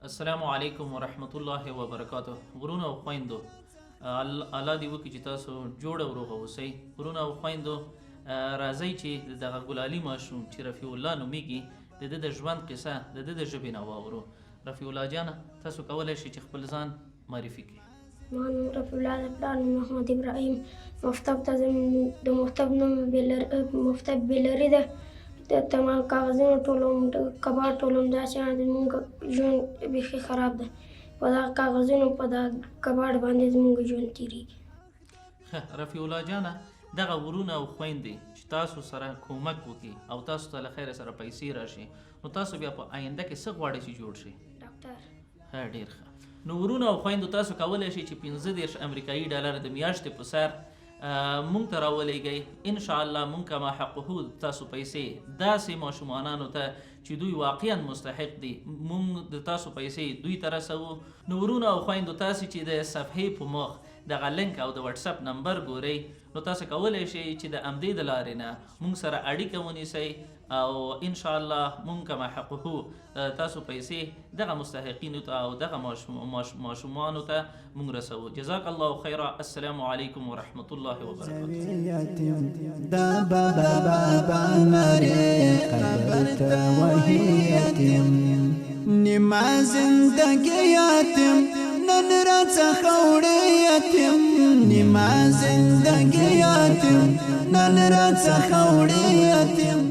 السلام علیکم ورحمت الله وبرکاته. ورونو او خویندو، الله دې وکړي چې تاسو جوړ او روغ اوسئ. ورونو او خویندو، راځئ چې د دغه ګلالي ماشوم چې رفیع الله نومیږي، د ده د ژوند قصه د ده د ژبې نه واورو. رفیع الله جانه، تاسو کولی شئ چې خپل ځان معرفي کړئ. زما نوم رفیع الله د پلار نوم محمد ابراهیم. مکتب ته ځم. د مکتب نوم مکتب بیلري ده. د تمام کاغذونه ټولوم، د کباړ ټولوم. داسې زمونږ ژوند بیخي خراب دی. په دغه کاغذونو، په دغه کباړ باندې زمونږ ژوند تېرېږي. ښه رفیع الله جانه، دغه ورونه او خویندې چې تاسو سره کومک وکړي او تاسو ته له خیره سره پیسې راشي، نو تاسو بیا په آینده کې څه غواړئ چې جوړ شئ؟ ډاکټر. ښه، ډېر ښه. نو ورونه او خویندو، تاسو کولی شئ چې 35 امریکایي ډالر د میاشتې په سر مونږ ته راولېږئ. ان شاء الله مونږ کما حقه تاسو پیسې داسې ماشومانانو ته چې دوی واقعا مستحق دي، مونږ د تاسو پیسې دوی ته رسوو. نو ورونه او خویندو، تاسو چې د صفحې په مخ دغه لینک او د واتساپ نمبر ګورئ، نو تاسو کولی شئ چې د همدې د لارې نه مونږ سره اړیکه ونیسئ او ان شاء الله مونږ کما حقه تاسو پیسې دغه مستحقینو ته او دغه ماشومانو ته مونږ رسوو. جزاک الله خیرا. السلام علیکم ورحمت الله وبرکاته. دا بابا بابا نارې قبر ته وهي یتیم، نیمه زندګي یتیم نن را څخه وړي یتیم، نیمه زندګي یتیم نن را څخه وړي یتیم.